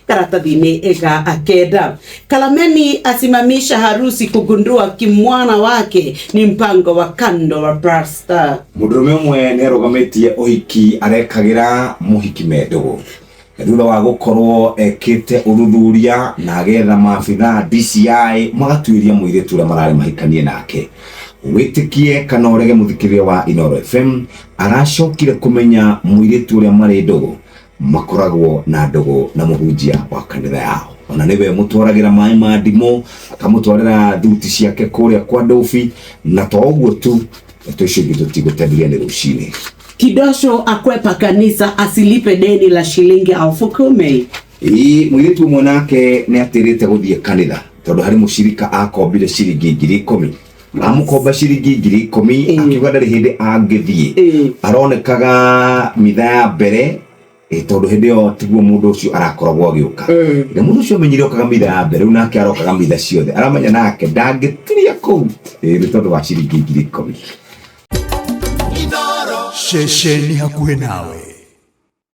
Karatathi-inĩ ga kenda, Kalameni asimamisha harusi kugundua kimwana wake ni mpango wa kando wa pasta. Mũndũrũme ũmwe nĩ arũgamĩtie ũhiki arekagĩra mũhiki me ndũgũ thutha wa gũkorwo ekĩte ũthuthuria na agetha maabithaa DCI magatuĩria mũirĩtu ũrĩa mararĩ mahikanie nake. Wĩtĩkie kana ũrege, mũthikĩrĩria wa Inooro FM, aracokire kũmenya mũirĩtu ũrĩa marĩ ndũgũ makoragwo na ndũgũ na mũhunjia wa kanitha yao, ona nĩwe mũtwaragĩra maĩ ma ndimũ, akamũtwarĩra thuti ciake kũrĩa kwa ndũbi. Na to ũguo tu, ndeto icio ingĩ tũtigũtenderia nĩ rũcinĩ. Kidosho akwepa kanisa asilipe deni la shilingi 10,000. Ĩĩ, mũirĩtu ũmwe nake nĩ atĩrĩte gũthiĩ kanitha tondũ harĩ mũcirika akombire ciringi 10,000. Amũkomba ciringi 10,000, akiuga ndarĩ hĩndĩ angĩthiĩ. Aronekaga mitha ya mbere, tondũ hĩndĩ ĩyo tiguo mũndũ ũcio arakoragwo agĩũka. Na mũndũ ũcio amenyire okaga mitha ya mbere, rĩu nake arokaga mitha ciothe, aramenya nake ndangĩtiria kũu. Nĩ tondũ wa ciringi 10,000. Ceceni hakuhĩ nawe.